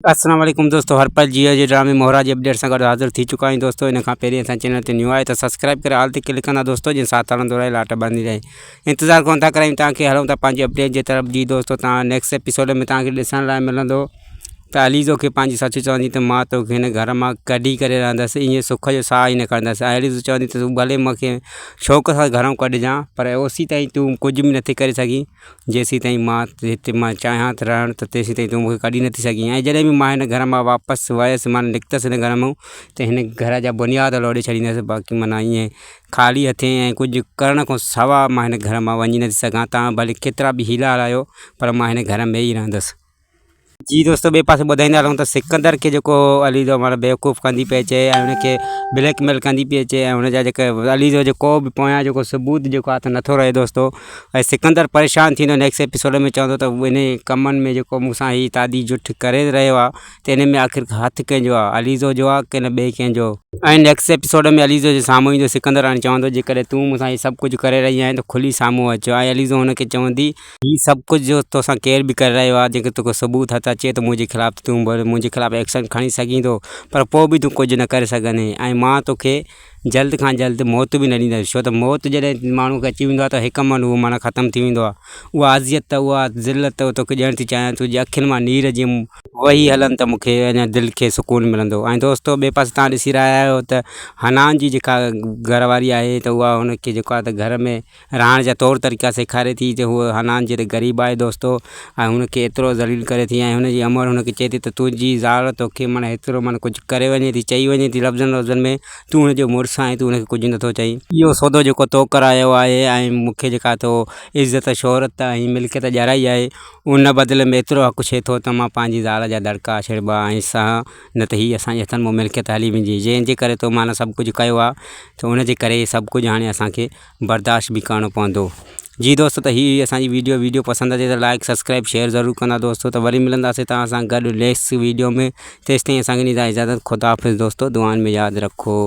السلام عليڪم دوستو هر پل جيئو جي ڊرامي مهرا جي اپڊيٽ سان گڏ حاضر ٿي چڪا آهيون دوستو ان کان پهرين اسان چينل تي نيو آهي ته سبسڪرائب ڪري آل تي ڪلڪ ڪندا دوستو جن ساٿ هلندو رهي لاٽ ٻڌندي رهي انتظار ڪون ٿا ڪرايون توهان کي هلون ٿا پنهنجي اپڊيٽ جي طرف جي دوستو توهان نيڪسٽ ايپيسوڊ ۾ توهان کي ڏسڻ لاء ملندو ته عليزو کي پنهنجي سس چوندي ته مان توکي هن گهر مان ڪڍي ڪري رهندس ائين سک جو ساهه ئي نه کڻندس ۽ عليزو چوندي ته تون ڀلي مون کي شوق سان گهران ڪڍجان پر اوسي تائين تون ڪجهه به نٿي ڪري سگهين جيسين تائين مان هتي مان چاهيان ته رهڻ ته تيسين تائين تون مون کي ڪڍي نٿي سگهين ۽ جڏهن به مان هن گهر مان واپس ويس معنيٰ نڪتس هن گهر مان ته هن گهر جا بنياد لوڏي ڇڏيندس باقي معنيٰ ائين خالي هٿين ۽ ڪجهه ڪرڻ کان سوا مان هن گهر مان وڃي نٿي سگهان توهان ڀلي ڪيترا به حيلا هلايو پر مان هن گهر ۾ ئي رهندس. جي دوستو ٻئي پاسي ٻڌائيندا هلون ته سڪندر کي جيڪو علي جو معنيٰ بيوقوف ڪندي پئي اچي ۽ ان کي بليڪ ميل ڪندي پئي اچي ۽ ان جا جيڪي علي جو جيڪو به پويان جيڪو ثبوت جيڪو آهي ته نٿو رهي دوستو ۽ سڪندر پريشان ٿيندو نيڪسٽ ايپيسوڊ ۾ چوندو ته ان ڪمن ۾ جيڪو مون سان هي تعدي جٺ ڪري رهيو آهي ته ان ۾ آخر هٿ ڪنهن جو آهي عليزو جو آهي ڪي نه ٻئي ڪنهن جو ۽ نيڪسٽ ايپيسوڊ ۾ عليزو جي سامهون ايندو سڪندر هاڻي چوندو جيڪڏهن تون مون سان هي سڀ ڪجهه ڪري رهي آهين ته کلي سامهون اچ ۽ عليزو هن کي چوندي هي سڀ ڪجهه جو توسان ڪير به ڪري رهيو آهي جيڪڏهن توکي ثبوت هٿ اچي ته منهنجي خلاف ته تون به منهنجي خلاف ايڪشن کڻي سگهين ٿو پر پوء به تون ڪجهه نه ڪري سگهندين ۽ مان توکي جلد کان جلد موت به نه ڏيندس ڇو ته موت جڏهن ماڻهو کي اچي ويندو آهي ته هڪ من اهو معنيٰ ختم ٿي ويندو آهي اها اذيت اها ذلت توکي ڏيڻ ٿي چاهيان تنهنجي اکين مان نير جيئن وهي هلن ته مون کي اڃا دل کي سڪون ملندو ۽ دوستو ٻئي پاسي توهان ڏسي رهيا آهيو ته حنان جي جيڪا گهر واري آهي ته اها هن کي جيڪو آهي ته گهر ۾ رهڻ جا طور طريقا سيکاري ٿي ته هوء حنان جي ته غريب آهي دوستو ۽ هن کي ايترو ذليل ڪري ٿي ۽ هن جي امڙ هن کي چئي ٿي ته تنهنجي زال توکي معنيٰ هيترو معنيٰ ڪجهه ڪري وڃي ٿي چئي وڃي ٿي لفظن لفظن ۾ تون هن جو مڙس آهين تون هن کي ڪجهه نٿو چئين. اهو سودو جيڪو تو ڪرايو آهي ۽ مون کي جيڪا تو عزت شهرت ۽ ملڪيت ڏيارائي آهي ان بدلي ۾ ايترو حق ڇي ٿو ته مان پنهنجي زال جا دڙڪا ڇڙٻا ۽ سهان نه ته هي اسان جي هٿن مان ملڪيت هلي ويندي جنهن جي ڪري تو معنيٰ سڀ ڪجهه ڪيو آهي ته ان جي ڪري سڀ ڪجهه هاڻي اسان کي برداشت به ڪرڻو پوندو جي دوستو ته هي هئي اسان جي ويڊيو ويڊيو پسند اچي ته لائڪ سبسڪرائب شيئر ضرور ڪندا دوستو ته وري ملنداسين توهان سان گڏ نيڪسٽ ويڊيو ۾ تيستائين اسان کي ڏيندا اجازت خدا حافظ دوستو دعائن ۾ ياد رکو.